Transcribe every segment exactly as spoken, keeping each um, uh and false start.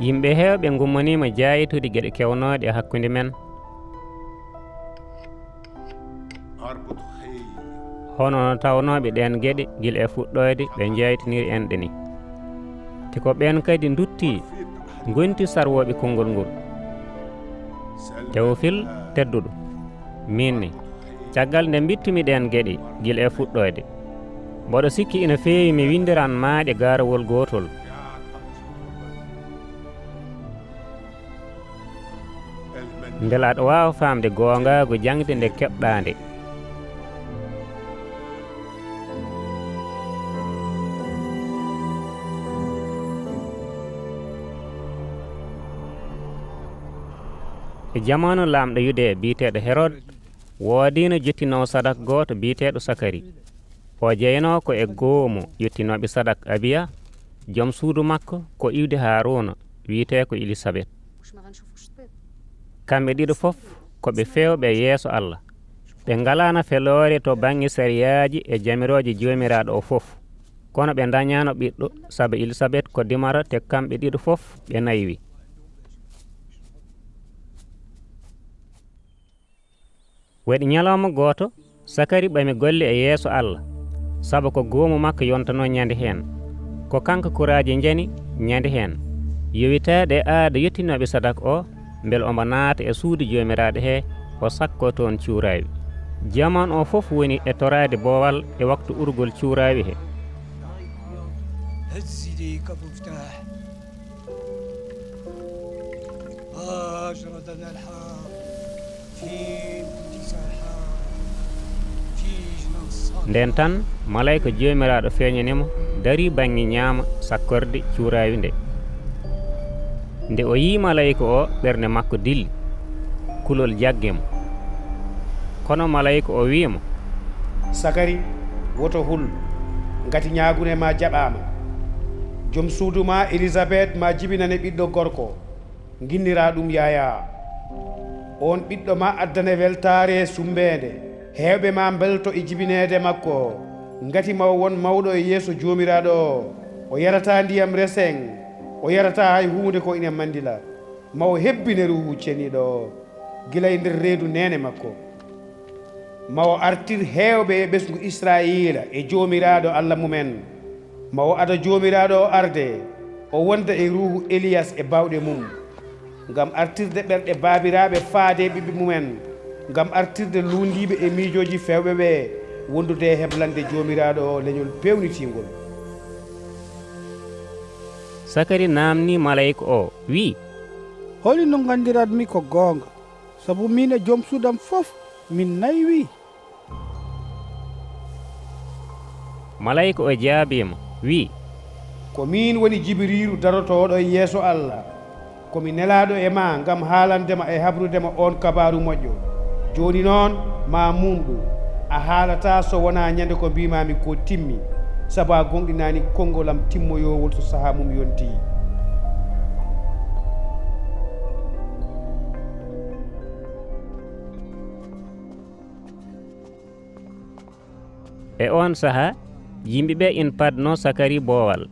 Yimɓe heewɓe ngummaniima jaaytude geɗe kewnooɗe e hakkunde men. Hono no tawnooɓe ɗeen geɗe gila e fuɗɗoode ɓe njaaytiniri enɗe ni. Te ko ɓeen kadi nduttii, ngonti sarwooɓe konngol ngol. Tewofil tedduɗo, miin ni, caggal nde mbittumi ɗeen geɗe gila e fuɗɗoode, mboɗo sikki ina feewi mi winndiran maa ɗe gaarawol gootol. Mbela aɗa waawa faamde goongaagu jaŋde nde keɓɗaa nde. E jamaanu laamɗo Yude biyeteeɗo Herod, woodiino jottinoowo sadak gooto biyeteeɗo Sakari. O jeyanoo ko e goomu yottinooɓe sadak Abiya, jom suudu makko ko iwdi Haaruuna, wiyetee ko Elisabet. Kamɓe ɗiɗo fof ko ɓe feewɓe yeeso Allah. Ɓe ngalaana feloore to baŋnge sariyaaji e jamirooje Joomiraaɗo o fof. Kono ɓe ndañaano ɓiɗɗo, sabu Elisabet ko dimaro te kamɓe ɗiɗo fof ɓe naywi. Waɗi ñalawma gooto, Sakari ɓami golle e yeeso Allah, sabu ko goomu makko yontanoo ñande heen. Ko kanko kuraaji njani ñande heen. Yowitaaɗo e aada yottinooɓe sadak o, mbele omo naata e suudu Joomiraaɗo he, o sakkoo toon cuuraawi. Jaman o fof woni e toraade boowal e waktu urgol cuuraawi he. Ndeen tan, malayka Joomiraaɗo feeñani mo, darii baŋnge ñaamo sakkorde cuuraawi nde. Nde o yii malayka o, ɓernde makko dilli, kulol jaggi mo. Kono malayka o wii mo, Sakari, woto hul, ngati ñaagune ma jaɓaama. Jom suudu ma Elisabet ma jibinane ɓiɗɗo gorko, nginniraa ɗum Yaya. Oon ɓiɗɗo ma addane weltaare sumbeende. Heewɓe ma mbelto e jibineede makko, ngati ma o won mawɗo e yeeso Joomiraaɗo. O yarataa ndiyam resen, o yarataa hay huunde ko ina mandila. Ma o hebbine Ruuhu Ceniiɗo o gila e nder reedu neene makko. Ma o artir heewɓe e ɓesngu Israa'iila e Joomiraaɗo Allah mumen. Ma o ada Joomiraaɗo o arde, o wonda e ruuhu Eliyas e baawɗe mum, ngam artirde ɓerɗe baabiraaɓe faade e ɓiɓɓe mumen, ngam artirde luundiiɓe e miijooji feewɓe ɓe, wondude e heblande Joomiraaɗo o leñol peewnitiingol. Sakari naamnii malayka o, wii, Holi no nganndiratmi ko goonga? Sabu miin e jom suudam fof, min naywii. Malayka o jaabii mo, wii, Ko miin woni Jibiriilu darotooɗo e yeeso Allah. Ko mi nelaaɗo e ma ngam haalande ma e habrude ma oon kabaaru moƴƴo. Jooni noon, ma muum ɗum. A haalataa so wonaa ñande ko mbiimaami ko timmi, sabu a goongɗinaani konngol am timmoyoowol so sahaa mum yontii. E oon sahaa, yimɓe ɓe ina paadnoo Sakari boowal,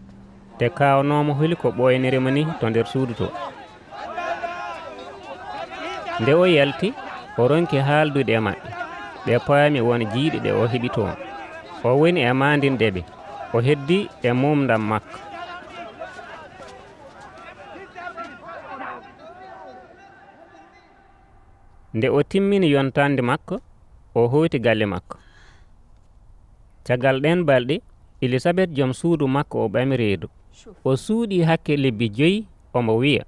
te kaawnoo mo holi ko ɓooyniri mo ni to nder suudu to. Nde o yalti, o ronki haaldude e maɓɓe. Ɓe paami won jiyɗe ɗe o heɓi toon. O woni e maandinde ɓe. O heddii e mumdam makko. Nde o timmini yontande makko, o hooti galle makko. Caggal ɗeen balɗe, Elisabet, jom suudu makko o ɓami reedu. O suuɗii hakke lebbi joyi, omo wiya,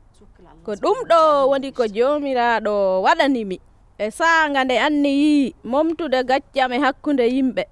Ko ɗum ɗo woni ko Joomiraaɗo waɗani mi e saanga nde anniyii momtude gaccam e hakkunde yimɓe.